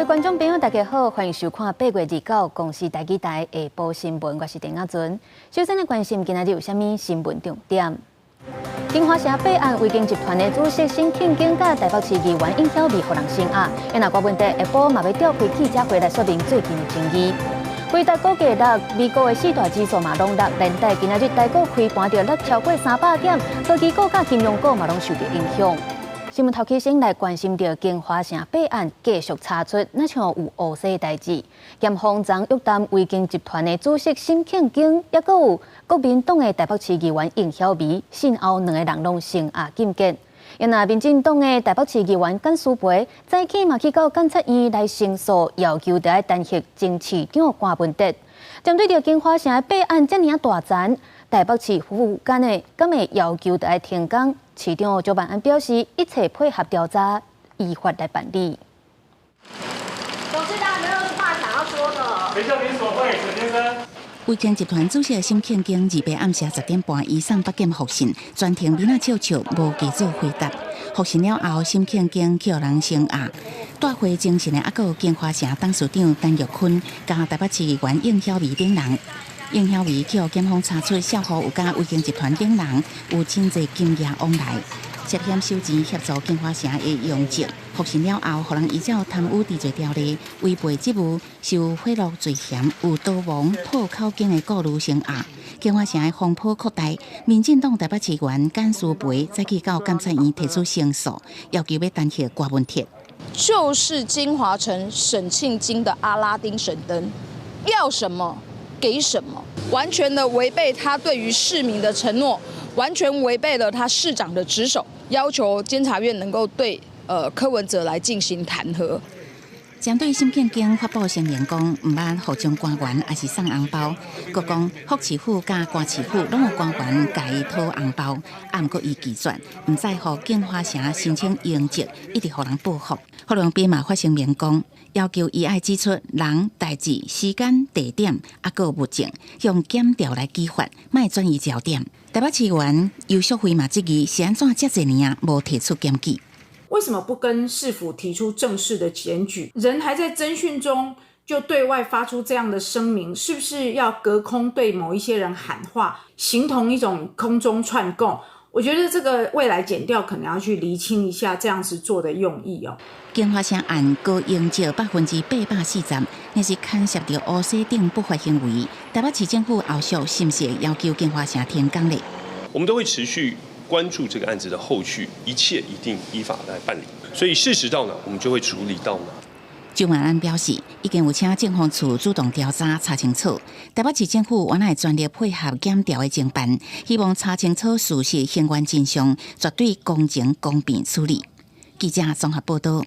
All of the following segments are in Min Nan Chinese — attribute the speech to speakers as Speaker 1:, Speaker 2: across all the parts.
Speaker 1: 各位觀眾朋友，大家好，歡迎收看8月29公視台語台下晡新聞，我是鄧亞尊。首先來關心今仔日有啥物新聞重點？京華城弊案，維京集團的主席沈慶京佮台北市議員應曉薇予人聲押，若郭文哲下晡嘛欲召開記者會來說明最近的爭議。輝達股價落，美國的四大指數嘛攏落，連帶今仔日台股開盤就落超過300點，科技股佮金融股嘛攏受著影響。新聞頭起先來關心著京華城弊案繼續查出，若像有烏色代誌，檢方昨約談維京集團的主席沈慶京，抑閣有國民黨的台北市議員應曉薇，訊後兩个人攏聲押禁見。若民進黨的台北市議員簡舒培早起嘛去到檢察院來申訴，要求著愛彈劾前市長柯文哲。針對著京華城的弊案遮爾大層，台北市府敢會敢會要求著愛停工？市長蔣萬安表示，一切配合調查，依法來辦理。
Speaker 2: 董事長有沒有話想要說的？
Speaker 3: 誰叫您索賄，沈先生？
Speaker 4: 維京集團主席沈慶京28暗時10點半移送北檢複訊，全程面仔笑笑，無加做回答。複訊了後，沈慶京去予人聲押。帶回偵訊的猶閣有京華城董事長陳玉坤，佮台北市議員應曉薇等人。應曉薇去予檢方查出涉戶有佮維京集團等人有真濟金額往來，涉嫌收錢協助京華城的用證。複訊了後，予人依照貪污治罪條例違背職務、受賄賂罪嫌有逃亡吐口供的顧慮聲押。京華城的風波擴大，民進黨台北市議員簡舒培再去到檢察院提出申訴，要求欲彈劾柯文哲。
Speaker 5: 就是京華城沈慶京的阿拉丁神燈，要什麼給什麼，完全的違背他對於市民的承諾，完全違背了他市長的職守，要求監察院能夠對柯文哲來進行彈劾。
Speaker 4: 針對沈慶京發布聲明講，毋捌予贓官員，抑是送紅包，閣講福市府佮歌市府攏有官員共伊討紅包，啊，毋過伊拒絕，毋再予京華城申請穰積，一直予人報復。郝龍斌嘛發聲明講，要求伊愛指出人、代誌、時間、地點，抑閣有物證，向檢調來舉發，莫轉移焦點。台北市議員游錫卉嘛質疑是按怎遮濟年啊，無提出檢舉？
Speaker 6: 為什麼不跟市府提出正式的檢舉？人還在偵訊中就對外發出這樣的聲明，是不是要隔空對某一些人喊話，形同一種空中串供？我覺得這個未來檢調可能要去釐清一下這樣子做的用意哦。
Speaker 4: 京華城案高應照840%，若是牽涉著烏色等不法行為，台北市政府後續是毋是要求京華城停工咧？
Speaker 7: 我們都會持續關注這個案子的後續，一切一定依法來辦理。所以事實到哪，我們就會處理到哪。
Speaker 4: 蔣萬安表示，已經有請政風處主動調查查清楚。台北市政府原來全力配合檢調的偵辦，希望查清楚事實、還原真相，絕對公正公平處理。記者綜合報道。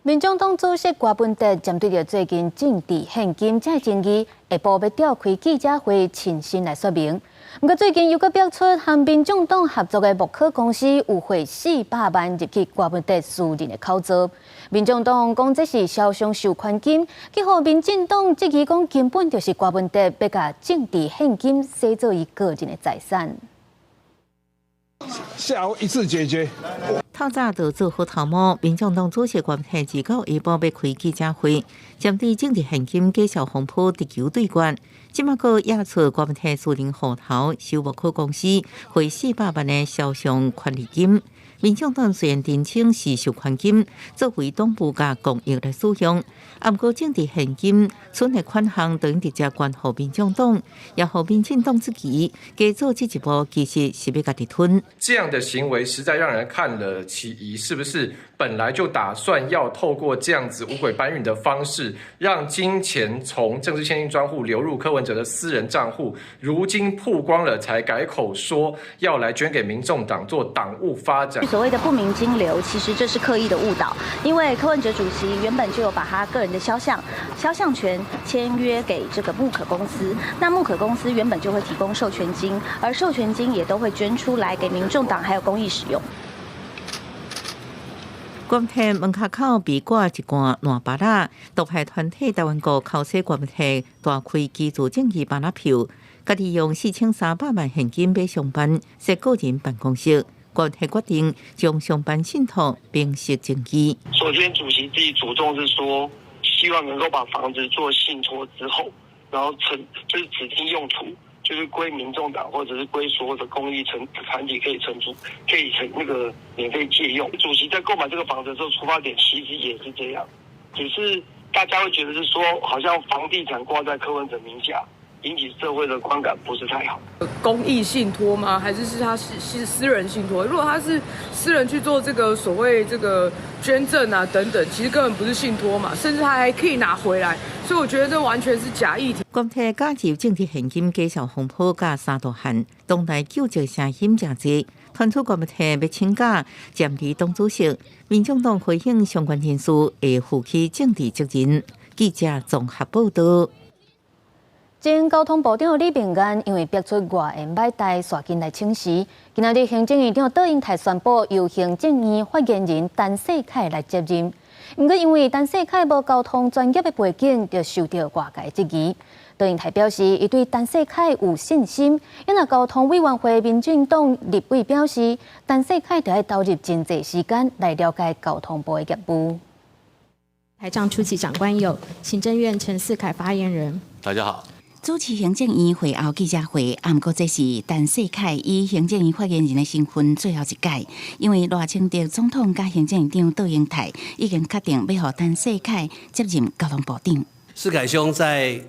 Speaker 1: 民眾黨主席柯文哲針對著最近政治獻金這爭議，下晡欲召開記者會，親身來說明。毋過最近又閣爆出和民眾黨合作的木可公司有匯400萬入去柯文哲私人的口座。民眾黨講這是蕭商授權金，去予民進黨質疑講根本就是柯文哲欲共政治獻金洗做伊個人的財產。
Speaker 8: 下午一次解決。
Speaker 9: 透早就做好頭毛，民眾黨主席柯文哲29下晡欲開記者會，針對政治獻金假數風波直球對決。這馬閣惹出柯文哲私人戶頭收木可公司匯400萬的肖像權利金。民眾黨雖然澄清是授權金，作為黨部佮公益來使用，毋過政治獻金存的款項等於直接捐予民眾黨，也予民進黨質疑，加做這一步其實是欲家己吞。
Speaker 10: 這樣的行為實在讓人看了起疑，是不是本來就打算要透過這樣子五軌搬運的方式，讓金錢從政治獻金專戶流入柯文哲的私人賬戶？如今曝光了，才改口說要來捐給民眾黨做黨務發展。
Speaker 11: 所謂的不明金流，其實這是刻意的誤導，因為柯文哲主席原本就有把他個人的肖像權簽約給這個木可公司，那木可公司原本就會提供授權金，而授權金也都會捐出來給民眾黨還有公益使用。
Speaker 9: 柯文哲門跤口被掛一罐爛芭樂，獨派團體台灣國口說柯文哲大開居住正義芭樂票，家己用4300萬現金買上班，設個人辦公室。閣決定將相關信託平息爭議。
Speaker 8: 首先，主席自己主動是說，希望能夠把房子做信託之後，然後成就是指定用途，就是歸民眾黨或者是歸所有的公益成團體可以承租，可以承那個免費借用。主席在購買這個房子的時候，出發點其實也是這樣，只是大家會覺得是說，好像房地產掛在柯文哲名下，引起社會的觀感不是太好。
Speaker 12: 公益信託嗎？還是是他是私人信託？如果他是私人去做這個所謂這個捐贈啊等等，其實根本不是信託嘛，甚至他還可以拿回來，所以我覺得這完全是假議題。
Speaker 9: 關體加入政治獻金假數風波佮三大項，黨內糾結聲音誠濟，傳出郭台銘欲請假暫離黨主席，民眾黨回應相關人士會負起政治責任。記者綜合報道。
Speaker 1: 前交通部長李明彥因為逼出外緣䆀代，煞緊來請辭。今仔日行政院長卓榮泰宣布，由行政院發言人陳世凱來接任。毋過因為陳世凱無交通專業的背景，就受到外界質疑。卓榮泰表示，伊對陳世凱有信心。因為交通委員會民進黨立委表示，陳世凱著愛投入真濟時間來了解交通部的業務。
Speaker 13: 台上出席長官有行政院陳世凱發言人。
Speaker 14: 大家好。
Speaker 4: 主持行政院會後記者會，毋過這是陳世凱以行政院發言人的身份最後一擺，因為賴清德總統佮行政院長卓榮泰已經確定欲予陳世凱接任交通部長。
Speaker 14: 世凱兄在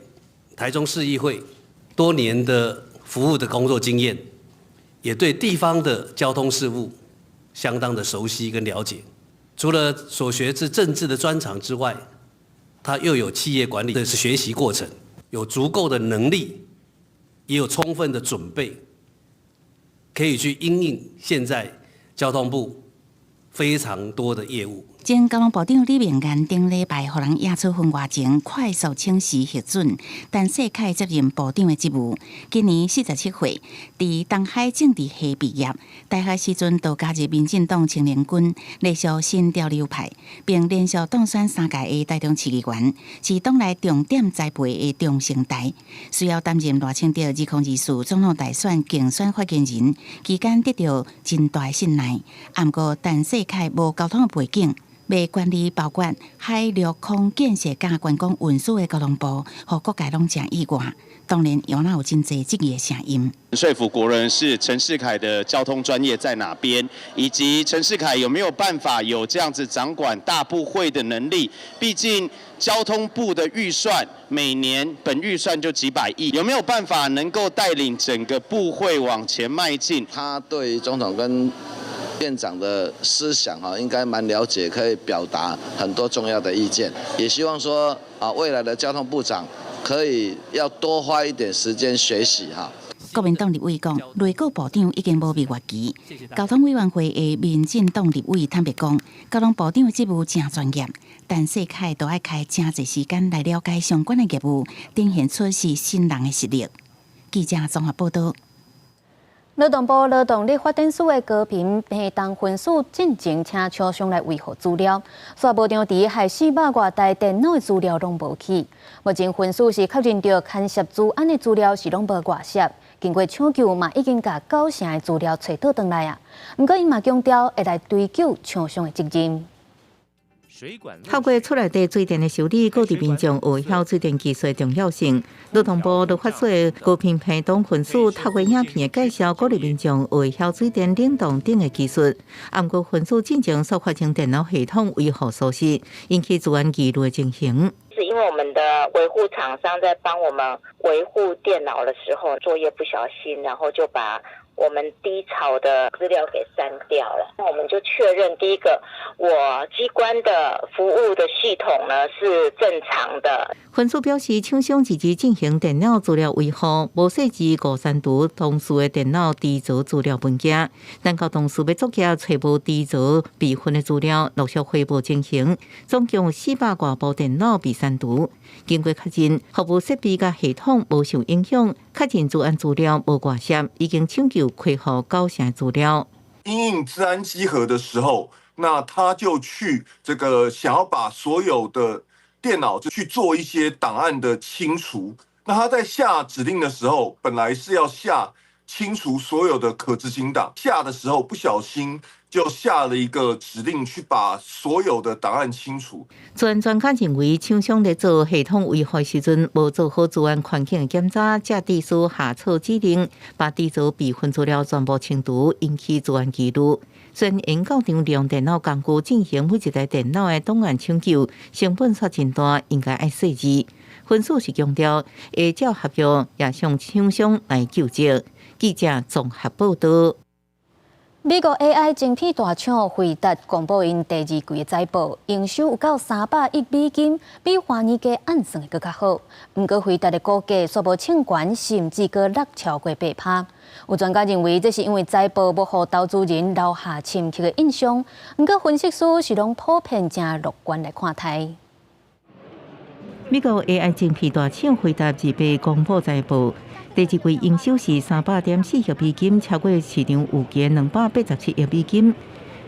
Speaker 14: 台中市議會多年的服務的工作經驗，也對地方的交通事務相當的熟悉跟了解。除了所學之政治的專長之外，他又有企業管理的學習過程。有足夠的能力，也有充分的準備，可以去因應現在交通部非常多的業務。
Speaker 4: 前交通部長李明彥頂禮拜予人驗出婚外情，快速請辭核准，陳世凱接任部長的職務。今年47歲，佇東海政治系畢業，大學時陣就加入民進黨青年軍，隸屬新潮流派，並連續當選三屆的台中市議員，是黨內重點栽培的中生代。隨後擔任賴清德2024總統大選競選發言人，期間得到真大信賴。毋過陳世凱無交通的背景。欲管理包括海陸空建設佮觀光運輸的交通部，予各界攏誠意外。當然，猶嘛有真濟質疑的聲音。
Speaker 15: 說服國人是陳世凱的交通專業在哪邊，以及陳世凱有沒有辦法有這樣子掌管大部會的能力？畢竟交通部的預算每年本預算就幾百億，有沒有辦法能夠帶領整個部會往前邁進？
Speaker 16: 他對於總統跟院長的思想哈，應該蠻了解，可以表達很多重要的意見。也希望說啊，未來的交通部長可以要多花一點時間學習哈。
Speaker 4: 國民黨立委講，內閣部長已經無蜜月期。交通委員會的民進黨立委坦白講，交通部長的職務誠專業，陳世凱都愛開誠濟時間來了解相關的業務，展現出是新人的實力。記者綜合報道。
Speaker 1: 勞動部勞動力發展署的高屏屏東分署進前請廠商來維護資料，煞無著佇害400外台電腦的資料攏無去。目前分署是確認著牽涉資安的資料是攏無外洩，經過搶救嘛已經共九成的資料揣倒轉來啊。毋過𪜶嘛強調會來追究廠商的責任。
Speaker 9: 透過厝內底水電的修理，鼓勵民眾學曉水電技術的重要性。勞動部勞發署的高屏屏東分署透過影片的介紹，鼓勵民眾學曉水電冷凍等的技術。毋過分署進前所發生電腦系統維護疏失，引起資安疑慮的情形。
Speaker 17: 是因為我們的維護廠商在幫我們維護電腦的時候，作業不小心，然後就把我們低潮的資料給刪掉了。那我們就確認，第一個，我機關的服務的系統呢是正常的。
Speaker 9: 分署表示，廠商自己進行電腦資料維護，無細緻誤刪除同事的電腦低槽資料文件。但到同事欲作業揣無低槽備份的資料，陸續回報情形，總共400外部電腦被刪除。經過確認，服務設備佮系統無受影響，確認資安資料無外洩，已經搶救恢復九成資料。
Speaker 18: 因應資安稽核的時候，那他就去這個想要把所有的電腦就去做一些檔案的清除。那他在下指令的時候，本來是要下清除所有的可執行檔。下的時候不小心就下了一個指令，去把所有的檔案清除。
Speaker 9: 資安專家認為，廠商在做系統維護時陣，無做好資安環境的檢查，才致使下錯指令，把底槽備份資料全部清除，引起資安疑慮。雖然研究場利用電腦工具進行每一台電腦的檔案搶救，成本煞真大，應該愛細緻。分析師強調，會照合約也向廠商來究責。記者綜合報道。
Speaker 1: 美國 AI 晶片大廠輝達公布𪜶第二季的財報，營收有到300億美金，比華爾街按算的閣較好。毋過輝達的股價煞無衝懸，甚至閣落超過8%。有專家認為，這是因為財報無予投資人留下深刻的印象。毋過分析師是攏普遍誠樂觀來看待。
Speaker 9: 美國 AI 晶片大廠輝達二八公布財報，第二季營收是300.4億美金，超過市場預期287億美金。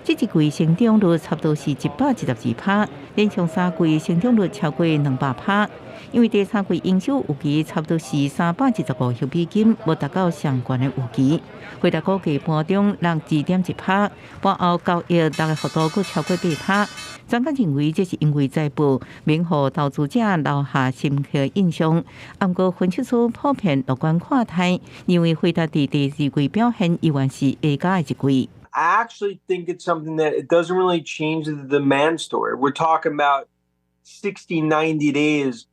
Speaker 9: 這一季成長率差不多是112%，連續三季成長率超過200%。因為第三季營收預期差不多是325億美金，無達到上懸的預期。輝達股價盤中落2.1%，盤後交易落的幅度閣超過8%。專家認為，這是因為財報免予投資者留下深刻印象。毋過分析師普遍樂觀看待，認為輝達佇第二季表現依然是下佳的一季。
Speaker 19: I actually think it's something that it doesn't really change the demand story. We're talking about 60, 90 days.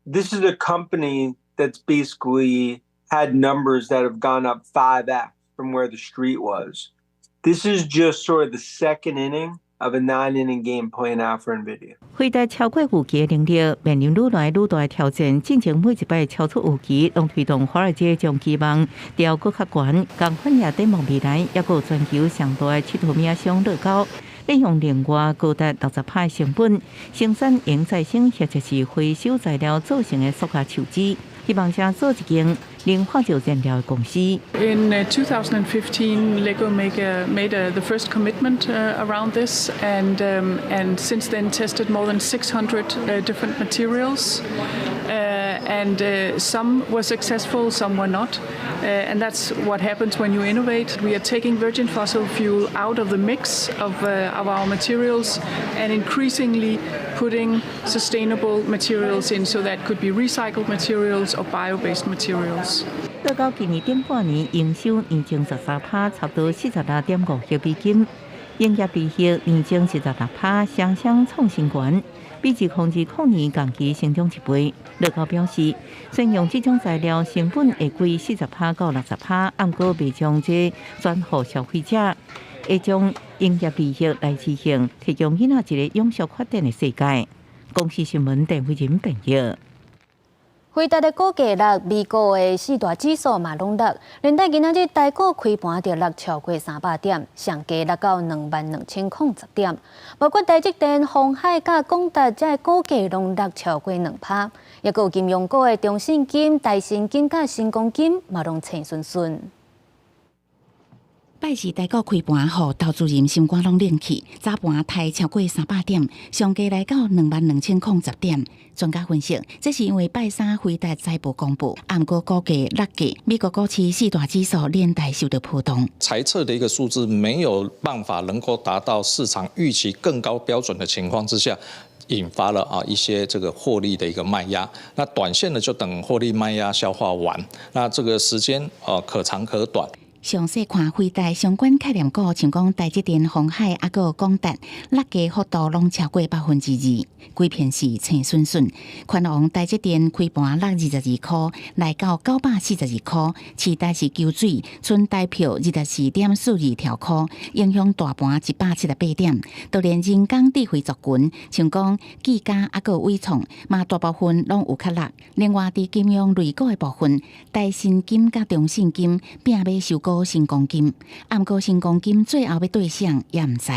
Speaker 19: This is a company that's basically had numbers that have gone up 5x from where the street was. This is just sort of the second inning of a nine inning game playing out for NVIDIA.
Speaker 9: 輝達超過預期的能力，面臨愈來愈大的挑戰。進前每一擺超出預期，攏推動華爾街將期望調閣較懸，共款也展望未來，抑閣有全球上大的佚佗物商樂高，利用另外高達60%的成本生產用再生或者是回收材料做成的塑膠樹脂，希望這做一間能化石燃料的公司。
Speaker 20: In 2015, Lego made the first commitment around this, and since then tested more than 600 different materials. And some were successful, some were not. And that's what happens when you innovate. We are taking virgin fossil fuel out of the mix of our materials and increasingly putting sustainable materials in, so that could be recycled materials or bio-based materials.
Speaker 9: 樂高今年頂半年營收年增13%，差不多46.5億美金，營業利息年增46%，雙雙創新高，比2020年同期成長一倍。樂高表示，雖然用這種材料成本會貴40%到60%，毋過袂將這轉予消費者，會將營業利息來執行，提供囡仔一個永續發展的世界。公視新聞鄧慧仁編譯。
Speaker 1: 輝達的股價落，美國的四大指數嘛攏落，連帶今仔日台股開盤就落超過300點，上低落到22,010點。包括台積電、鴻海佮廣達這股價攏落超過2%，抑閣有金融股的中信金、台新金佮新光金嘛攏青順順。
Speaker 4: 拜四台股開盤予投資人心肝攏冷去，早盤刣超過300點，上低來到22,010點。專家分析，這是因為拜三輝達財報公布，毋過股價落價，美國股市四大指數連帶受到波動。
Speaker 21: 財測的一個數字沒有辦法能夠達到市場預期更高標準的情況之下，引發了一些這個獲利的一個賣壓，那短線呢就等獲利賣壓消化完，那這個時間可長可短。
Speaker 4: 詳細看輝達相關概念股，像講台積電、鴻海、抑閣廣達，落價幅度攏超過2%，規片是青順順。寬王台積電開盤落22塊，來到942塊，市台是求水，賰台票24.42箍，影響大盤178點。就連人工智慧族群，像講技嘉抑閣緯創，嘛大部分攏有較落。另外，佇金融類股的部分，台新金佮中信金併欲收購新光金，毋過新光金最後欲對啥也毋知。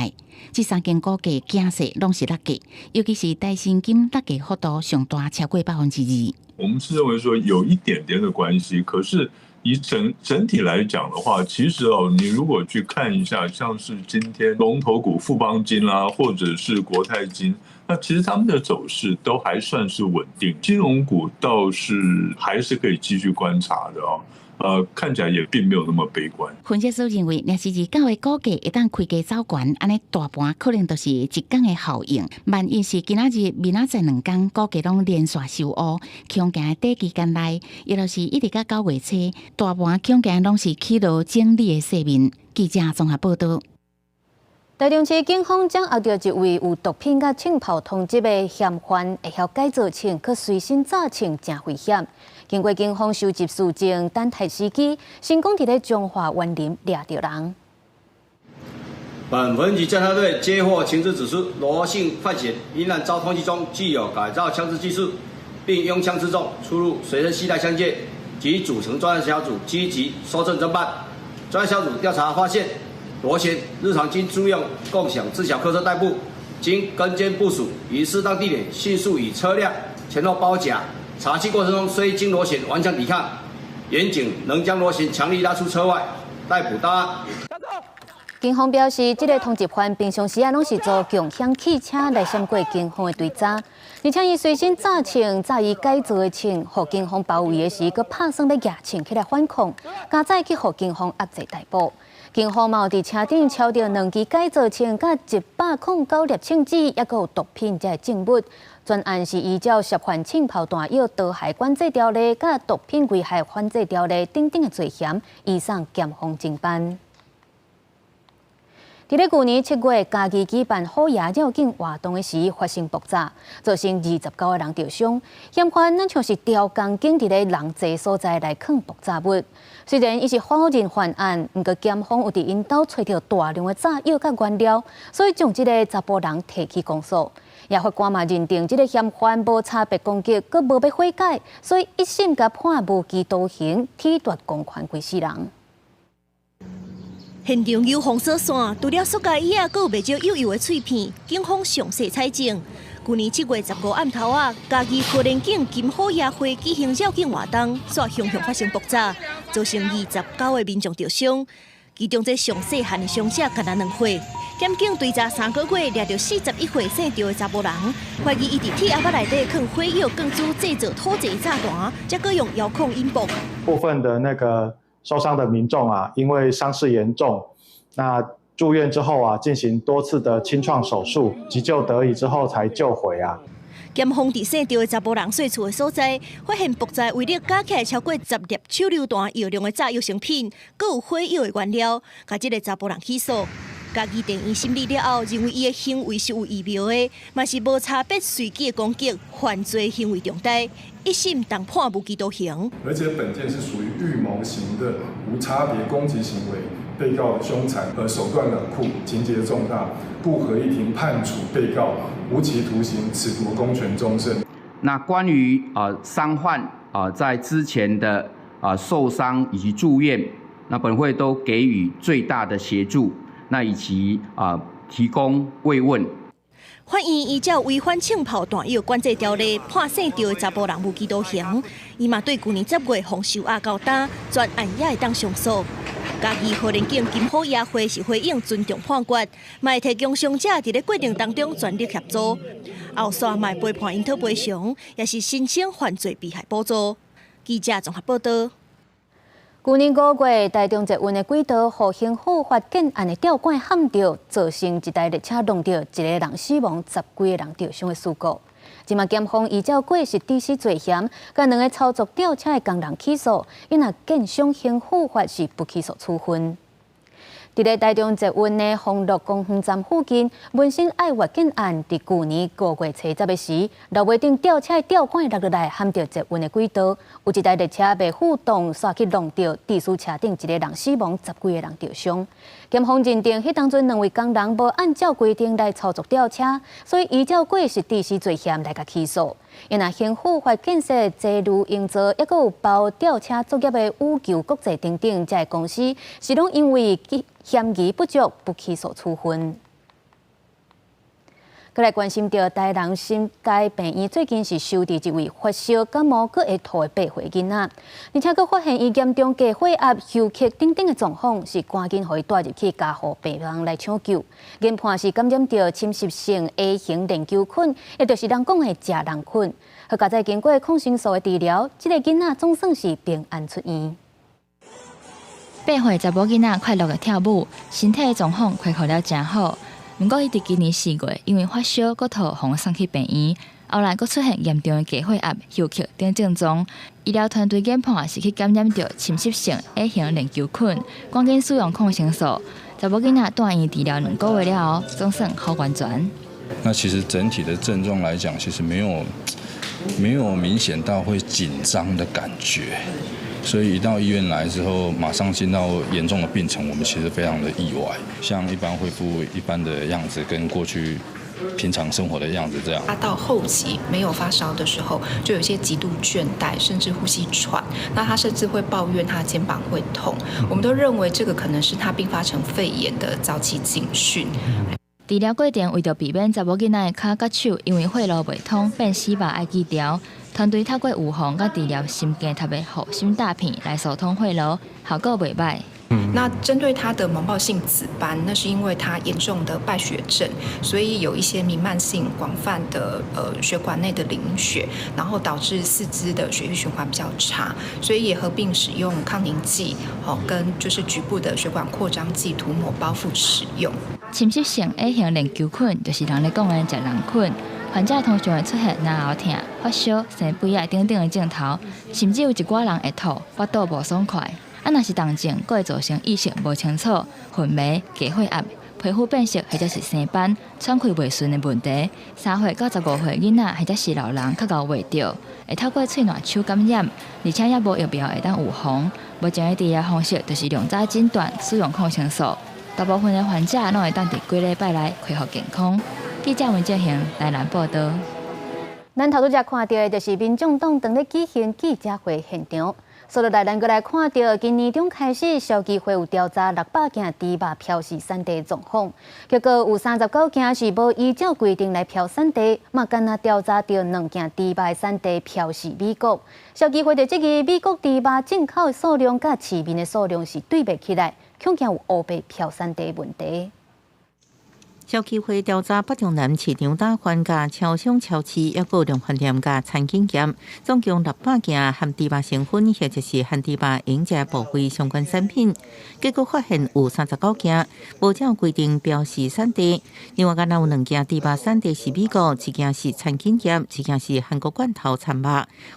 Speaker 4: 這三間股價驚勢攏是落價，尤其是台新金落價幅度上大，超過2%。
Speaker 22: 我們是認為說有一點點的關係，可是以整整體來講的話，其實哦，你如果去看一下，像是今天龍頭股富邦金啦，或者是國泰金，那其實他們的走勢都還算是穩定。金融股倒是還是可以繼續觀察的哦。看起來也並沒有那麼悲觀。
Speaker 4: 分析師認為，若是二九的股價會當開低走懸，按呢大盤可能就是一工的效應。萬一是今仔日、明仔載兩工股價攏連續收烏，恐驚短期間內，抑就是一直到九月初，大盤恐驚攏是起落整理的勢面。記者綜合報道。
Speaker 1: 台中市警方掌握著一位有毒品佮槍炮通緝的嫌犯，會曉改造槍，閣隨身炸槍，誠危險。經過警方收集搜證，等待時機，成功佇咧彰化員林掠著人。
Speaker 2: 本分局偵查隊接獲情資指出，羅姓犯嫌因案遭通緝中，具有改造槍支技術，並擁槍示眾，出入隨身攜帶槍械，即組成專案小組積極搜證偵辦。專案小組調查發現，羅嫌日常經租用共享自小客車代步，經跟監部署，於適當地點迅速以車輛前後包夾。查緝過程中，雖經羅嫌頑強抵抗，員警仍將羅嫌強力拉出車外，逮捕到案。
Speaker 1: 警方表示，這個通緝犯平常時啊，攏是租共享汽車來閃過警方的追查，而且伊隨身炸槍，炸伊改造的槍，予警方包圍的時，閣拍算欲舉槍起來反抗，佳哉去予警方壓制逮捕。警方嘛有佇車頂抄著兩支改造槍，佮109粒槍支，抑閣有毒品這證物。全案是依照涉犯槍炮彈藥毒害管制條例、佮毒品危害反制條例等等的罪嫌，移送檢方偵辦。佇咧舊年7月，嘉義舉辦虎爺繞境活動的時，發生爆炸，造成29個人著傷。嫌犯若像是刁工間佇咧人濟所在來囥爆炸物。雖然伊是否認犯案，毋過檢方有佇𪜶兜揣著大量的炸藥佮原料，所以將這个查埔人提起公訴。也法官嘛認定這个嫌犯無差別攻擊，閣無欲悔改，所以一審共判無期徒刑，褫奪公權規世人。
Speaker 3: 現場有封鎖線，除了塑膠椅仔，閣有袂少幼幼的碎片。警方詳細採證。舊年7月15暗頭仔，嘉義花蓮境金虎爺會舉行繞境活動，煞雄雄發生爆炸，造成29個民眾著傷。其中這上細漢的傷者干焦2歲。檢警追查3個月，掠著41歲姓趙的查埔人，懷疑伊佇鐵盒仔內底囥火藥、鋼珠製造土製炸彈，才閣用遙控引爆。
Speaker 23: 部分的那個受傷的民眾啊，因為傷勢嚴重，那住院之後啊，進行多次的清創手術，急救得宜之後才救回啊。
Speaker 3: 檢方佇姓趙的查埔人踅厝的所在，發現爆炸威力加起來超過10粒手榴彈藥量的炸藥成品，閣有火藥的原料，共這个查埔人起訴。嘉義地院審理了後，認為伊的行為是有預謀的，嘛是無差別隨機的攻擊，犯罪行為重大，一審同判無期徒刑。
Speaker 24: 而且本件是屬於預謀型的無差別攻擊行為，被告兇殘和手段冷酷，情節重大，故合議庭判處被告無期徒刑，褫奪公權終身。
Speaker 25: 那關於傷患在之前的受傷以及住院，那本會都給予最大的協助。那以及提供慰問。
Speaker 3: 法院依照違反槍炮彈藥管制條例，判姓趙的查埔人無期徒刑。伊嘛對舊年10月予收押到今，全案也會當上訴。嘉義花蓮境金虎爺會是回應尊重判決，嘛會提供傷者佇咧過程當中全力協助。後續嘛會陪伴𪜶討賠償，也是申請犯罪被害補助。記者綜合報道。
Speaker 1: 舊年5月，台中捷運的軌道予興富發建案的吊桿撼著，造成一台列車挵著一個人死亡、十幾個人著傷的事故。這馬檢方依照過失致死罪嫌，共兩个操作吊車的工人起訴，𪜶若建商興富發是不起訴處分。佇咧台中捷運的豐樂公園站附近，文心愛悅建案，佇舊年5月初十的時，樓尾頂吊車的吊桿落落來，撼著捷運的軌道，有一台列車袂負重，煞去挵著，致使車頂一個人死亡，十幾個人著傷。檢方認定，彼當陣兩位工人無按照規定來操作吊車，所以依照過失致死罪嫌來共起訴。𪜶若興富發建設、捷如營造，抑閣有包吊車作業的宇宙國際等等，這个公司是攏因為嫌疑不足，不起訴處分。閣來關心著台南新街病院最近是收治一位發燒、感冒、閣會吐的8歲囡仔，而且閣發現伊嚴重低血壓、休克等等的狀況，是趕緊予伊帶入去加護病房來搶救。研判是感染著侵襲性 A 型鏈球菌，也就是人講的食人菌。好佳哉經過抗生素的治療，這个囡仔總算是平安出院。
Speaker 5: 8歲查某囡仔快樂的跳舞，身體狀況恢復了誠好。毋過，伊佇今年4月因為發燒，閣吐，予送去病院，後來閣出現嚴重的低血壓、休克等症狀。醫療團隊研判是去感染著侵襲性 A 型鏈球菌，趕緊使用抗生素。查某囡仔住院治療2個月了後，總算好完全。
Speaker 6: 那其實整體的症狀來講，其實沒有明顯到會緊張的感覺。所以一到醫院來之後，馬上進到嚴重的病程，我們其實非常的意外。像一般恢復一般的樣子，跟過去平常生活的樣子這樣。
Speaker 7: 他到後期沒有發燒的時候，就有一些極度倦怠，甚至呼吸喘。那他甚至會抱怨他肩膀會痛。我們都認為這個可能是他併發成肺炎的早期警訊。
Speaker 5: 治療過程為著避免查某囡仔的跤佮手因為血路袂通變死肉愛鋸掉，團隊透過預防佮治療心經特別護心大片來疏通血路，效果袂䆀。
Speaker 7: 那針對他的耄耙性紫斑，那是因為他嚴重的敗血症，所以有一些彌漫性廣泛的血管內的凝血，然後導致四肢的血液循環比較差，所以也合併使用抗凝劑，好跟就是局部的血管擴張劑塗抹包覆使用。
Speaker 5: 侵襲性 A 型鏈球菌就是人咧講的食人菌，患者通常會出現咽喉疼、發燒、生痱仔等等的症頭，甚至有一寡人會吐、腹肚無爽快。啊，若是重症，閣會造成意識無清楚、昏迷、低血壓、皮膚變色或者是生斑、喘氣袂順的問題。3歲到15歲囡仔或者是老人較𠢕患著，會透過喙瀾手感染，而且也無疫苗會當預防。目前的治療方式就是量早診斷，使用抗生素。大部分的患者攏會當佇幾禮拜內恢復健康。記者文正賢台南報道。
Speaker 1: 咱頭拄才看著的就是民眾黨當咧舉行記者會現場。紲落來，咱閣來看著今年中開始，消基會有調查600件豬肉標示產地狀況，結果有39件是無依照規定來標產地，嘛干焦調查著2件豬肉的產地標示美國。消基會就質疑美國豬肉進口的數量佮市面的數量是對袂起來，恐驚有烏白標產地問題。
Speaker 9: 消基會調查北中南市場打販佮超商超市，抑閣量販店佮餐飲業，總共600件含豬肉成分或者是含豬肉營養部位相關產品，結果發現有39件無照規定標示產地。另外，敢若有2件豬肉產地是美國，一件是餐飲業，一件是韓國罐頭餐肉，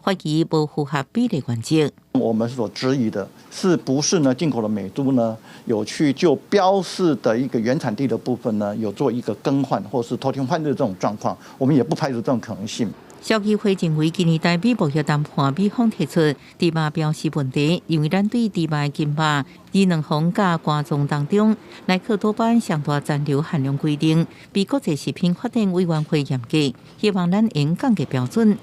Speaker 9: 懷疑無符合比例原則。
Speaker 10: 我們所質疑的是不是呢？進口的美豬呢，有去就標示的一個原產地的部分呢，有做一個更換或是偷天換日這種狀況，我們也不排除這種可能性。
Speaker 9: 消基會認為，今年台美貿易談判，美方提出豬肉標示問題，認為咱對豬肉的筋肉、脂肪佮肝臟當中，萊克多巴胺上大殘留限量規定，比國際食品發展委員會嚴格，希望咱應降低標準。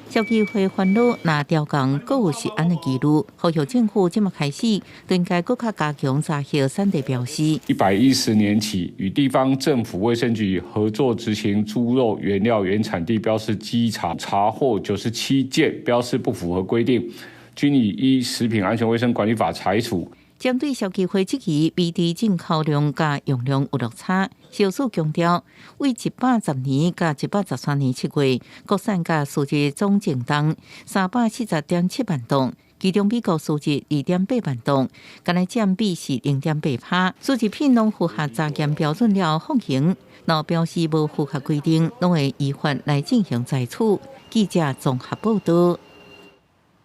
Speaker 9: 消基會煩惱，若調降，閣有食安的疑慮，呼籲政府這馬開始，應該閣較加強查核產地標示。
Speaker 11: 110年起，與地方政府衛生局合作執行豬肉原料原產地標示稽查，查獲97件標示不符合規定，均已依食品安全衛生管理法裁處。
Speaker 9: 針對消基會質疑，美豬進口量佮用量有落差，消署強調，對110年佮113年7月，國產佮輸入總淨重340.7萬噸，其中美國輸入2.8萬噸，敢若佔比是0.8趴。輸入品攏符合查驗標準了放行，若標示無符合規定，攏會依法來進行裁處。記者綜合報道。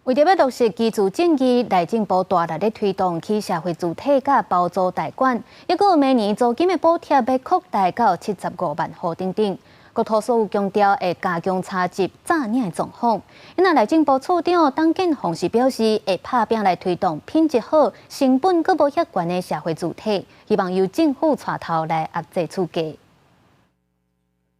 Speaker 1: 為著欲落實居住正義，內政部大力咧推動起社會住宅佮包租代管，抑閣明年租金的補貼欲擴大到75萬戶等等。國土署強調會加強查緝詐領的狀況。那內政部處長董建鴻是表示，會拍拚來推動品質好、成本閣無遐懸的社會住宅，希望由政府帶頭來壓制厝價。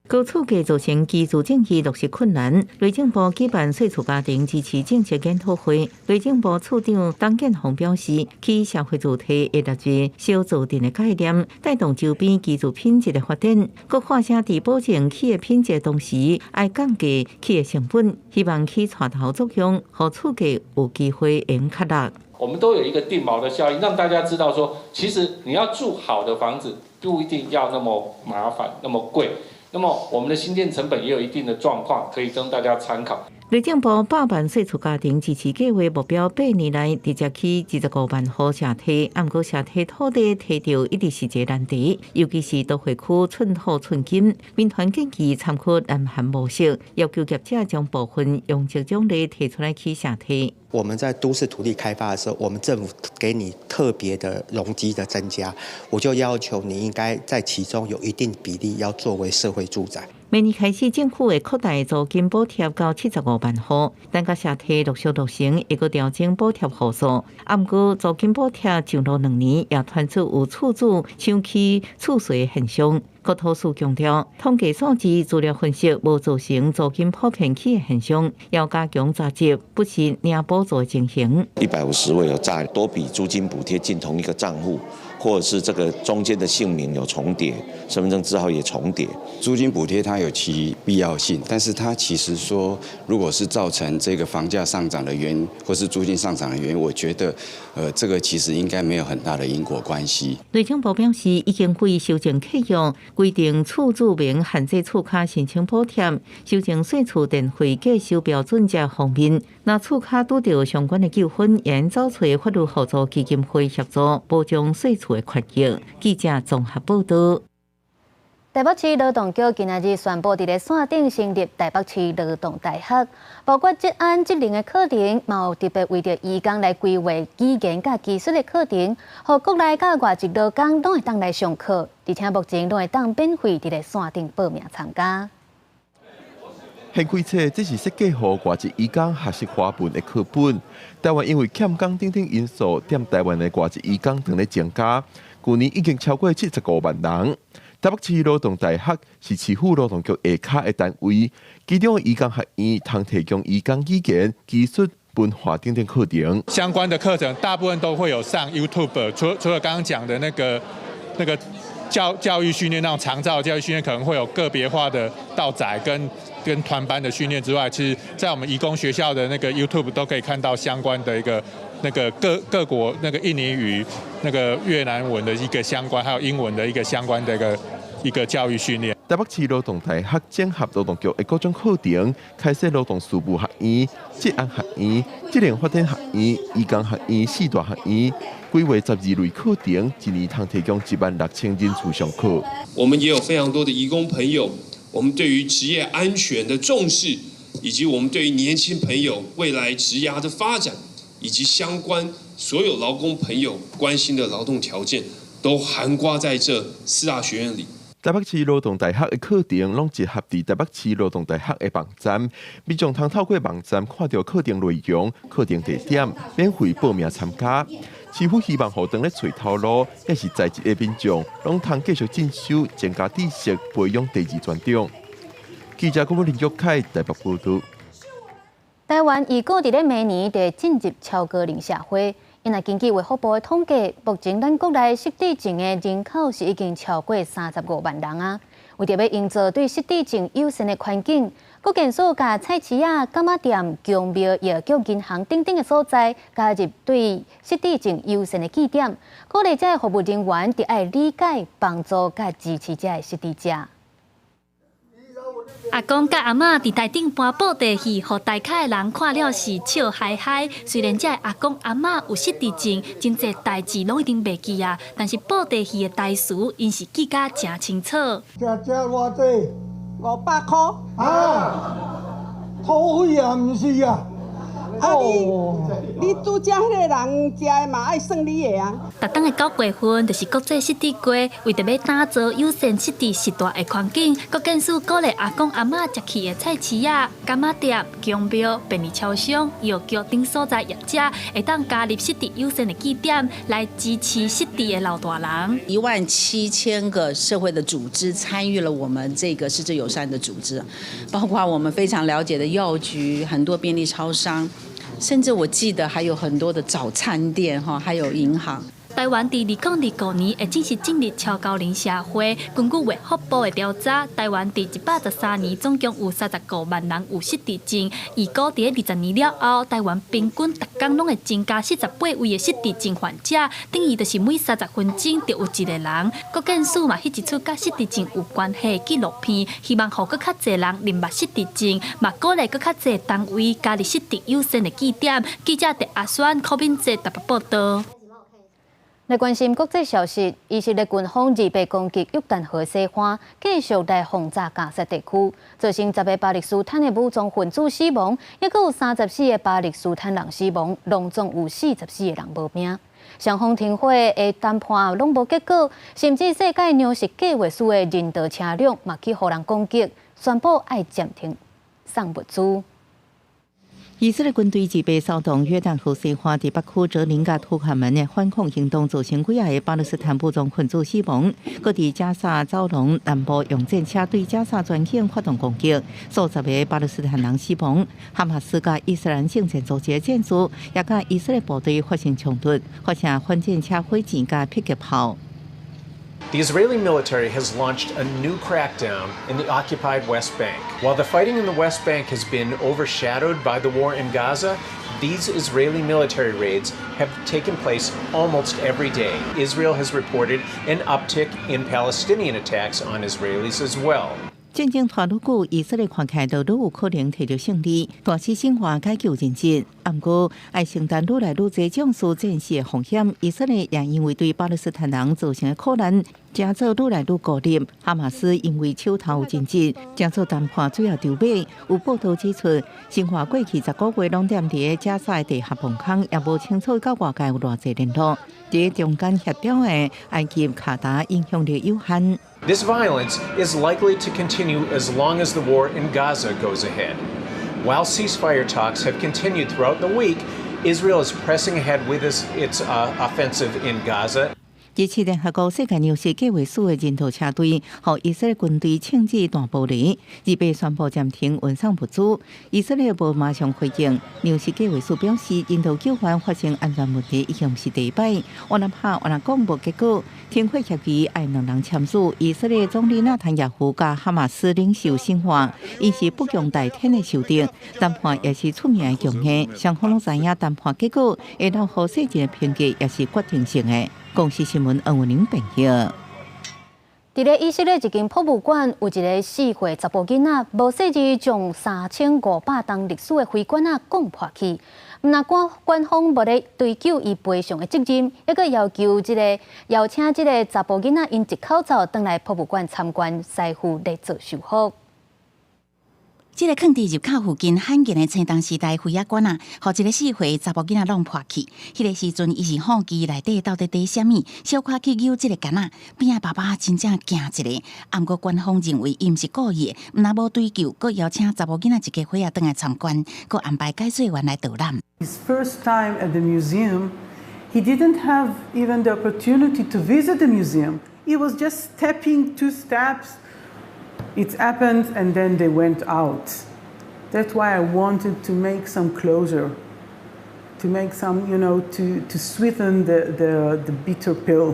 Speaker 9: 高厝價造成居住正義落實困難，內政部舉辦稅厝家庭支持政策研討會。內政部處長董建鴻表示，起社會住宅會納入小造鎮的概念，帶動周邊居住品質的發展。閣喊聲佇保證起的品質的同時，愛降低起的成本，希望起帶頭作用，予厝價有機會會較落。
Speaker 26: 我們都有一個定錨的效應，讓大家知道說，其實你要住好的房子，不一定要那麼麻煩、那麼貴。那麼我們的興建成本也有一定的狀況，可以供大家參考。
Speaker 9: 內政部百萬細厝家庭支持計劃目標8年內直接起25萬戶社地，毋過社地土地提著一直是一個難題，尤其是都會區寸土寸金。民團建議參考南韓模式，要求業者將部分容積獎勵提出來起社地。
Speaker 8: 我們在都市土地開發的時候，我們政府給你特別的容積的增加，我就要求你應該在其中有一定比例要作為社會住宅。
Speaker 9: 明年開始，政府會擴大租金補貼到75萬戶，等佮社地陸續落成，會閣調整補貼戶數。毋過租金補貼上路2年，也傳出有厝主搶起厝稅現象。國土署強調，統計數字資料分析無造成租金普遍起的現象，要加強查緝，不是領補助的情形。
Speaker 12: 150位有詐多筆租金補貼進同一個賬戶，或者是這個中間的姓名有重疊，身份證字號也重疊。
Speaker 13: 租金補貼它有其必要性，但是它其實說，如果是造成這個房價上漲的原因，或是租金上漲的原因，我覺得，這個其實應該沒有很大的因果關係。
Speaker 9: 內政部表示，已經會修正契約，規定厝主免限制厝卡申請補貼，修正細厝電費計收標準這方面。若厝跤拄著相關的糾紛，會找法律互助基金會協助保障細厝的權益。記者綜合報道。
Speaker 1: 台北市勞動局今仔日宣布，佇咧線頂成立台北市勞動大學，包括職安職能的課程，嘛有特別為著移工來規劃語言佮技術的課程，予國內佮外籍勞工攏會當來上課，而且目前攏會當免費佇咧線頂報名參加。
Speaker 14: 掀開冊，這是設計予外籍移工學習華文的課本。台灣因為欠工等等因素，踮台灣的外籍移工正咧增加，舊年已經超過75萬人。台北市勞動大學是市府勞動局下跤的單位，其中移工學院通提供移工語言、技術、文化等等課程。
Speaker 15: 相關的課程大部分都會有上 YouTube，除了剛剛講的那個教育訓練，那種長照教育訓練可能會有個別化的到宅跟團班的訓練之外，其實在我們移工學校的那個 YouTube 都可以看到相關的一個那個各國那個印尼語、那個越南文的一個相關，還有英文的一個相關的一個教育訓練。
Speaker 14: 台北市勞動大學整合勞動局的各種課程，開設勞動事務學院、職安學院、職能發展學院、移工學院四大學院，規劃12類課程，一年通提供1萬6千人次上課。
Speaker 16: 我們也有非常多的移工朋友，我們對於職業安全的重視，以及我們對於年輕朋友未來職涯的發展，以及相關所有勞工朋友關心的勞動條件，都涵蓋在這四大學院裡。
Speaker 14: 台北市勞動大學的課程攏集合佇台北市勞動大學的網站，民眾通透過網站看著課程內容、課程地點，免費報名參加。市府希望予當咧揣頭路，抑是在職的民眾，攏通繼續進修，增加知識，培養第二專長。記者郭林玉凱台北報導。
Speaker 1: 台灣預估佇咧明年會進入超高齡社會，因為根據衛福部的統計，目前咱國內失智症的人口是已經超過35萬人啊。為著欲營造對失智症友善的環境，國健署共菜市仔、柑仔店、宮廟、藥局、銀行等等的所在，加入對失智症友善的據點，鼓勵這个服務人員著愛理解、幫助佮支持這个失智者。
Speaker 27: 阿公佮阿嬤佇台頂搬布袋戲，予台跤的人看了是笑嗨嗨。雖然這个阿公阿嬤有失智症，真濟代誌攏已經袂記啊，但是布袋戲的台詞，𪜶是記甲誠清楚。
Speaker 28: 食食偌濟？500箍。啊，土匪啊，毋是啊。
Speaker 29: 啊你，你拄則彼个人食的嘛愛算你的啊。
Speaker 27: 逐冬的9月份就是國際失智月，為著欲打造友善失智世代的環境，國健署鼓勵阿公阿嬤食去的菜市仔、柑仔店、宮廟、便利超商、藥局等所在業者，會當加入失智友善的據點，來支持失智的老大人。
Speaker 30: 1萬7千個社會的組織參與了我們這個失智友善的組織，包括我們非常了解的藥局、很多便利超商。甚至我記得還有很多的早餐店哈，還有銀行。
Speaker 27: 台灣佇2025年會正式進入超高齡社會。根據衛福部的調查，台灣佇113年總共有35萬人有失智症，預估佇20年了後，台灣平均逐工攏會增加48位的失智症患者，等於就是每30分鐘就有一個人。國健署嘛翕一齣佮失智症有關係的紀錄片，希望予閣較濟人認捌失智症，嘛鼓勵閣較濟單位加入失智友善的據點。記者鄭阿宣、柯敏哲台北報導。
Speaker 1: 來關心國際消息，以色列軍方二八攻擊約旦河西岸，繼續來轟炸加薩地區，造成10個巴勒斯坦的武裝分子死亡，抑閣有34個巴勒斯坦人死亡，攏總有44個人無命。雙方停火的談判攏無結果，甚至世界糧食計劃署的人道車輛嘛去予人攻擊，宣布愛暫停送物資。
Speaker 9: 以色列軍隊二八騷動約旦河西岸佇北區哲寧佮圖卡門的反恐行動，造成幾仔個巴勒斯坦武裝分子死亡。閣佇加薩走廊南部用戰車對加薩全境發動攻擊，數十個巴勒斯坦人死亡。哈馬斯佮伊斯蘭聖戰組織戰士也佮以色列部隊發生衝突，發射反戰車火箭佮迫擊炮。
Speaker 2: The Israeli military has launched a new crackdown in the occupied West Bank. While the fighting in the West Bank has been overshadowed by the war in Gaza, these Israeli military raids have taken place almost every day. Israel has reported an uptick in Palestinian attacks on Israelis as well.
Speaker 9: 戰爭拖愈久，以色列看起來就愈有可能摕著勝利，大肆深化解救人質。毋過，愛承擔愈來愈濟將士戰死的風險。以色列也因為對巴勒斯坦人造成的苦難，成做愈來愈孤立。哈馬斯因為手頭有人質，成做談判主要籌碼。有報道指出，辛華過去10個月攏踮佇加薩的地下防空，也無清楚佮外界有偌濟聯絡。佇中間協調的埃及卡達影響力有限。
Speaker 2: This violence is likely to continue as long as the war in Gaza goes ahead. While ceasefire talks have continued throughout the week, Israel is pressing ahead with its offensive in Gaza.
Speaker 9: 支持聯合國世界糧食計劃署的人道車隊，予以色列軍隊銃制大玻璃，二八宣布暫停運送物資。以色列無馬上回應。糧食計劃署表示，人道救援發生安全問題已經毋是第一擺。烏來拍烏來講無結果，停火協議愛兩人簽署。以色列總理納坦雅胡佮哈馬斯領袖辛華，𪜶是不共戴天的仇敵，談判也是出名的強硬。雙方攏知影談判結果會留予世界的評價，也是決定性的。公視新聞黃文玲編譯。
Speaker 1: 佇咧以色列一間博物館，有一个4歲查埔囡仔，無細膩將3500冬歷史的花罐仔摃破去。毋但館官方無咧追究伊賠償的責任，抑閣要求這个邀請這个查埔囡仔𪜶一口罩轉來博物館參觀，師傅來做修復。
Speaker 4: 這个囥佇入口附近罕見的青銅時代花仔罐仔，予一个4歲查埔囡仔弄破去。彼个時陣，伊是好奇內底到底佇啥物，小可去搝這个罐仔，邊仔爸爸真正驚一下。毋過官方認為伊毋是故意的，毋但無追究，閣邀請查埔囡仔一家伙仔轉來參觀，閣安排解說員來導覽。
Speaker 17: His first time at the museum, he didn't have even the opportunity to visit the museum. He was just stepping two steps. It happened and then they went out. That's why I wanted to make some closure, to make some, you know, to sweeten the bitter pill.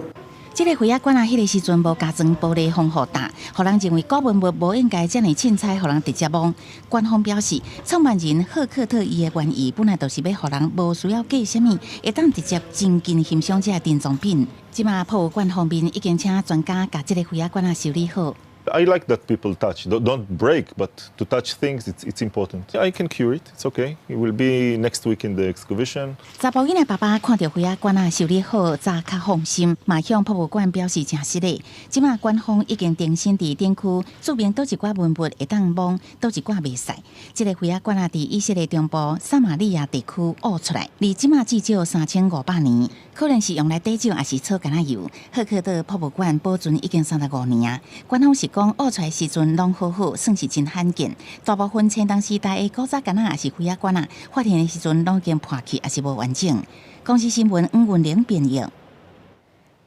Speaker 4: 這个花仔罐仔，彼个時陣無加裝玻璃防護罩，予人認為古文物無應該遮爾凊彩，予人直接摸。官方表示，創辦人赫克特伊的原意本來就是欲予人無需要計啥物，會當直接親近欣賞這个珍藏品。這馬博物館方面已經請專家共這个花仔罐仔修理好。
Speaker 18: I like that people touch. Don't break, but to touch things, it's important. I can cure it. It's okay. It will be next week in the exhibition.
Speaker 4: 查埔囡仔爸爸看著花仔罐仔修理好，才較放心，嘛向博物館表示誠失禮。這馬官方已經重新佇展區註明佗一寡文物會當摸，佗一寡袂使。這个花仔罐仔佇以色列中部撒瑪利亞地區挖出來，離這馬至少3500年，可能是用來綴酒，抑是炒橄欖油。赫克特博物館保存已經35年啊，官方是講挖出來時陣攏好好，算是真罕見。大部分青銅時代的古早罐仔，抑是花仔罐仔，發現的時陣攏已經破去，抑是無完整。公視新聞黃文玲編譯。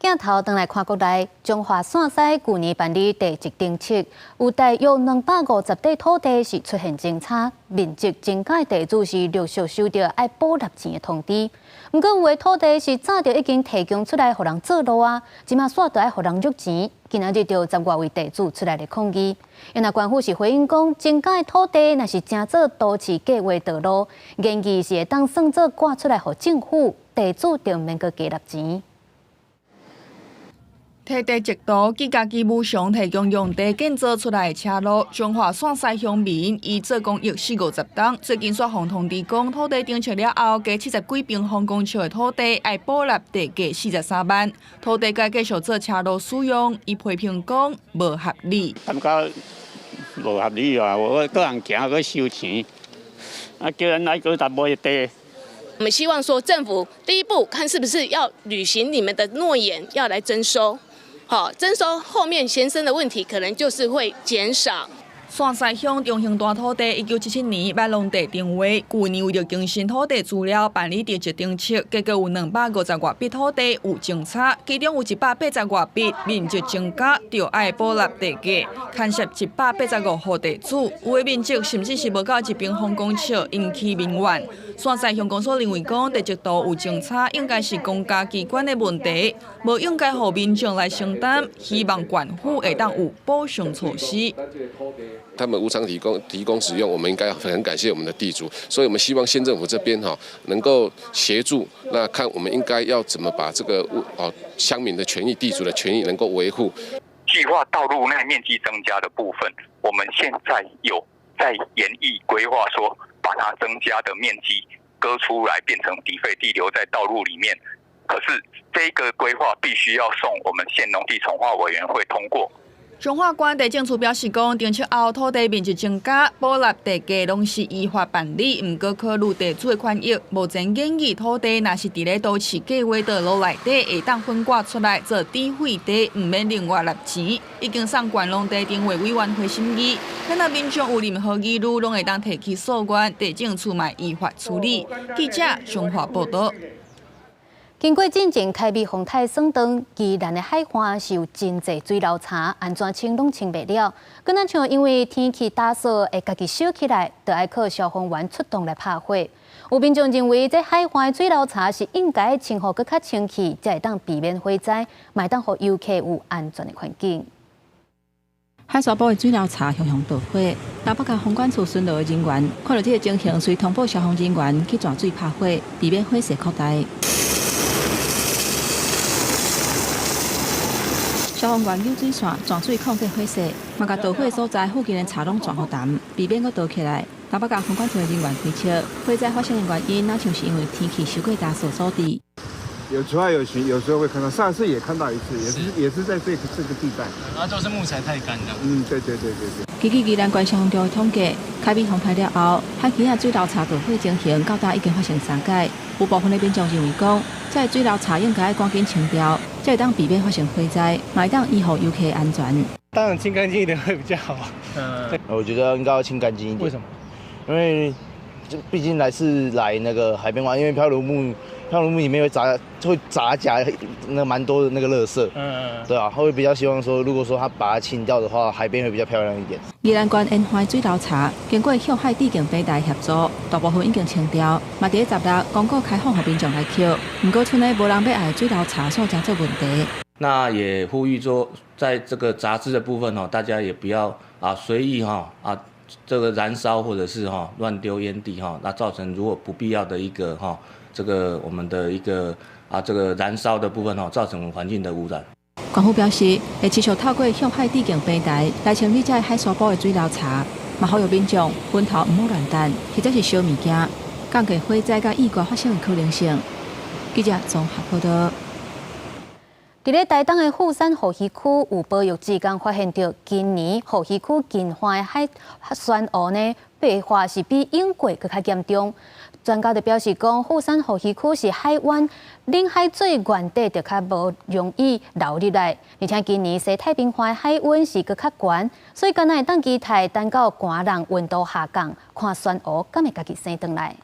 Speaker 1: 鏡頭轉來看國內，彰化線西舊年辦理地籍偵測，有大約250塊土地是出現偵差，面積增加的地主是陸續收著愛補納錢的通知。毋過有的土地是早就已經提供出來予人做路啊，這馬煞著愛予人入錢，今仔日就十外位地主出來咧抗議。因為縣府是回應講，增加的土地若是成做都市計畫道路，建議是會當算做割出來予政府，地主就毋免閣加納錢。
Speaker 3: 提地籍圖，佮家己無償提供用地建造出來的車路，彰化線西鄉民伊做公益四五十冬，最近煞予通知講土地偵測了後，加70幾平方公尺的土地愛補納地價43萬，土地閣繼續做車路使用，伊批評講無合理。
Speaker 6: 感覺無合理啊！我閣人行閣收錢，啊叫人來閣買地。
Speaker 7: 我們希望說政府第一步看是不是要履行你們的諾言，要來徵收。好，徵收後面衍生的問題可能就是會減少。
Speaker 3: 線西鄉中興大土地，1977年捌農地重劃，舊年為著更新土地資料辦理地籍偵測，結果有250外筆土地有偵差，其中有180外筆面積增加，就愛補納地價，牽涉185戶地主，有的面積甚至是無夠1平方公尺，引起民怨。線西鄉公所認為講，地籍圖有偵差，應該是公家機關的問題，無應該予民眾來承擔，希望縣府會當有補償措施。
Speaker 19: 他們無償提供使用，我們應該很感謝我們的地主，所以我們希望縣政府這邊哈能夠協助，那看我們應該要怎麼把這個哦鄉民的權益、地主的權益能夠維護。
Speaker 20: 計劃道路內面積增加的部分，我們現在有在研議規劃，說把它增加的面積割出來變成底廢地留在道路裡面。可是這個規劃必須要送我們縣農地重劃委員會通過。
Speaker 3: 彰化縣地政處表示講，偵測後土地面積增加，補納地價攏是依法辦理，毋過考慮地主的權益，目前建議土地若是佇咧都市計劃道路內底，會當分割出來做底廢地，毋免另外納錢。已經送縣農地重劃委員會審議，若民眾有任何疑慮，攏會當提起訴願，地政處嘛依法處理。記者彰化報導。
Speaker 1: 經過進前開美風颱算當，宜蘭的海岸是有真濟水流柴，按怎清攏清袂了。閣若像因為天氣乾燥會家己燒起來，就愛靠消防員出動來拍火。有民眾認為，這海岸的水流柴是應該清予閣較清氣，才會當避免火災，嘛會當予遊客有安全的環境。
Speaker 21: 海沙埔的水流柴雄雄著火，台北市房管處巡邏的人員看到這个情形，隨通報消防人員去泉水拍火，避免火勢擴大。消防員扭水線，泉水控制火勢，嘛共著火所在附近的柴攏泉予澹，避免閣著起來。台北市房管處的人員推測，火災發生的原因，若像是因為天氣傷過乾燥所致。
Speaker 22: 有時候有時候會看到，上次也看到一次，也是在這個地帶。
Speaker 23: 啊，都是木材太乾的。
Speaker 22: 嗯，對對對對對。
Speaker 21: 根據宜蘭縣消防局的統計，開美風颱了後，海墘仔水流柴著火情形，到今已經發生三擺。有部分的民眾認為講，這个水流柴應該趕緊清掉，才會當避免發生火災，嘛會當維護遊客安全。
Speaker 23: 當然清乾淨一點會比較好。
Speaker 24: 嗯，我覺得應該要清乾淨一點。
Speaker 23: 為什麼？
Speaker 24: 因為這畢竟來是來那個海邊玩，因為漂流木。漂流木裡面會雜夾那蠻多的那個垃圾，對啊，他會比較希望說，如果說他把它清掉的話，海邊會比較漂亮一點。
Speaker 21: 宜蘭縣沿海水流柴，經過向海地景平台協助，大部分已經清掉，嘛佇咧16公告開放予民眾來抾。毋過賰內無人欲愛水流柴，煞成做問題。
Speaker 25: 那也呼籲說，在這個雜質的部分哦，大家也不要啊隨意哈啊這個燃燒或者是哈亂丟煙蒂哈，那造成如果不必要的一個哈。這個我們的一個啊，這個燃燒的部分哦，造成環境的污染。
Speaker 21: 縣府表示，會持續透過向海地景平台來清理這海沙埔的水流柴，嘛呼籲民眾焚頭毋好亂擲，或者是燒物件，降低火災佮意外發生的可能性。記者綜合報導。
Speaker 1: 佇咧台東的富山護漁區，有保育志工發現著今年護漁區近岸的海珊瑚呢白化是比往過閣較嚴重。專家就表示講，富山護漁區是海灣冷海水原底就較無容易流入來，而且今年西太平洋的海溫是閣較懸，所以敢若會當期待等到寒冷溫度下降，看珊瑚敢會家己生轉來。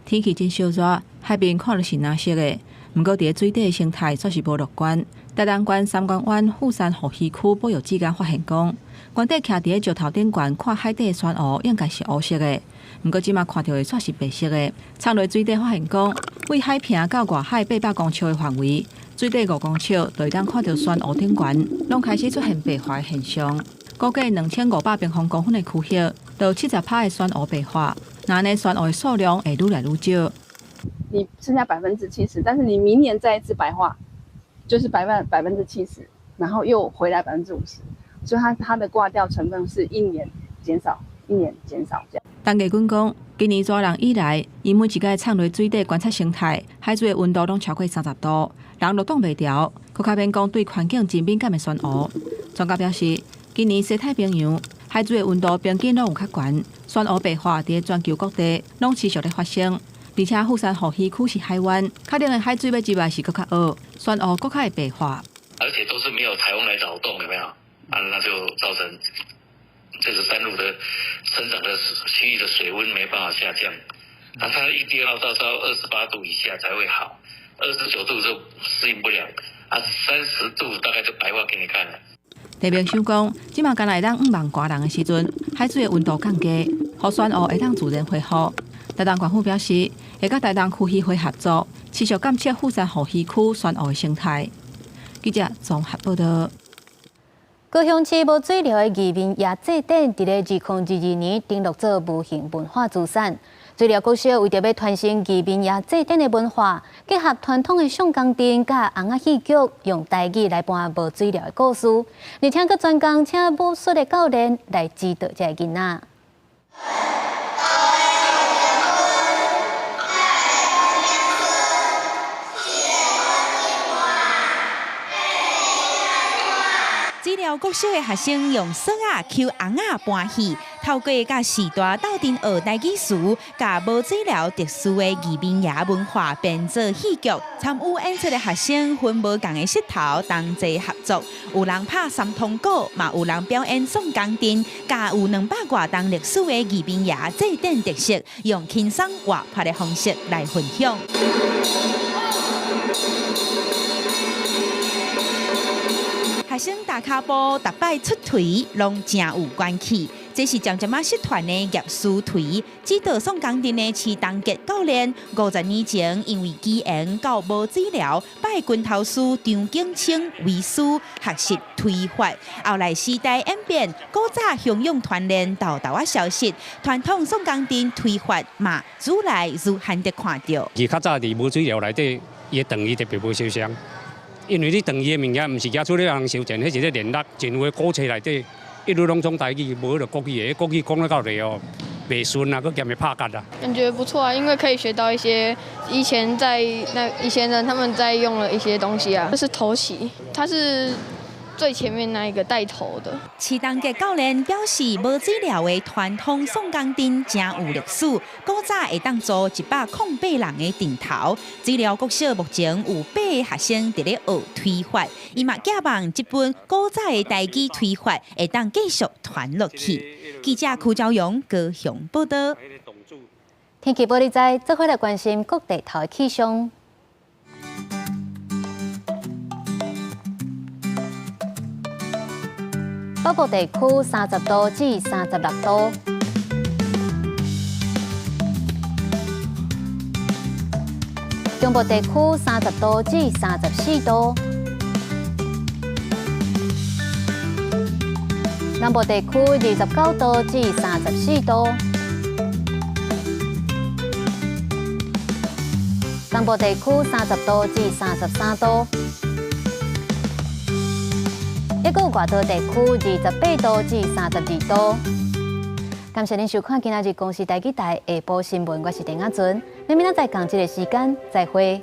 Speaker 21: 天氣真燒熱，海面看著是藍色的。毋過佇咧水底的生態煞是無樂觀。台東縣三官灣富山湖魚區保育志工發現講，原底徛佇咧石頭頂懸看海底的珊瑚應該是烏色的，毋過這馬看著的煞是白色的。藏落水底發現講，對海坪到外海800公尺的範圍，水底5公尺就會當看著珊瑚頂懸，攏開始出現白化的現象。估計2500平方公分的區域，就有70%的珊瑚白化。若按呢珊瑚的數量會愈來愈少。
Speaker 5: 你剩下70%，但是你明年再一次白化，就是70%，然後又回來50%，所以它的掛掉成分是一年減少，一年減少這樣。
Speaker 21: 陳藝軍講，今年熱人以來，伊每一擺藏落水底觀察生態，海水的溫度攏超過30度，人都擋袂牢。閣較免講對環境真敏感的珊瑚。專家表示，今年西太平洋海水的溫度平均攏有較懸，珊瑚白化佇全球各地攏持續咧發生。而且富山湖魚區是海灣，較冷的海水欲入來是閣較噁，珊瑚閣較會白化。
Speaker 8: 而且都是沒有颱風來擾動，有沒有？啊，那就造成這個山路的生長的區域的水溫沒辦法下降。啊，它一定要到28度以下才會好，29度就適應不了。啊，30度大概就白化給你看了。
Speaker 21: 地面想講，這馬干焦會當向望寒人的時陣，海水的溫度降低，予珊瑚會當自然恢復。台東縣府表示，會佮台東區漁會合作，持續監測富山湖魚區珊瑚的生態。記者綜合報導。
Speaker 1: 高雄市無水寮的義民爺祭典，佇咧2022年登錄做無形文化資產。水寮國小為著欲傳承義民爺祭典的文化，結合傳統的送工陣佮尪仔戲劇，用台語來播無水寮的故事，而且閣專工請武術的教練來指導這个囡仔。
Speaker 4: 水寮國小的學生用索仔搝尪仔搬戲，透過佮時代鬥陣學台語詞，共無水寮特殊的義民爺文化編做戲劇。參與演出的學生分無仝的穡頭同齊合作，有人拍三通鼓，嘛有人表演送工陣，佮有200外冬歷史的義民爺祭典特色，用輕鬆活潑的方式來分享。學生踏跤步，逐擺出槌，攏誠有關係。這是漸漸仔失傳的業師槌，指導送工陣的徐東傑教練，50年前因為機緣到無水寮拜拳頭師張景清為師學習槌法。後來時代演變，古早鄉勇團練沓沓仔消失，傳統送工陣槌法嘛，愈來愈罕得看著。
Speaker 10: 伊較早佇無水寮內底，伊的長伊特別無相像。因為你長伊的物件，毋是耶穌咧人修剪，彼是咧練力。真有的古冊內底，一律攏總台語，無彼个國語的。國語講了到底哦，袂順啊，閣兼會拍結啊。
Speaker 11: 感覺不錯啊，因為可以學到一些以前在那以前人他們在用的一些東西啊。這是頭旗，它是最前面那一個帶頭的。
Speaker 4: 徐東傑教練表示，無水寮的傳統送工陣誠有歷史，古早會當做108人的陣頭。水寮國小目前有8個學生佇咧學槌法，伊嘛寄望這本古早的台語槌法會當繼續傳落去。記者柯昭陽高雄報導。
Speaker 1: 天氣報你知，做伙來關心各地頭的氣象。北部地區30度至36度，中部地區30度至34度，南部地區29度至34度，東部地區30度至33度。一個外島地區28度至32度。感謝您收看今仔日公視台語台下晡新聞，我是鄭亞純。咱明仔載仝這个時間再會。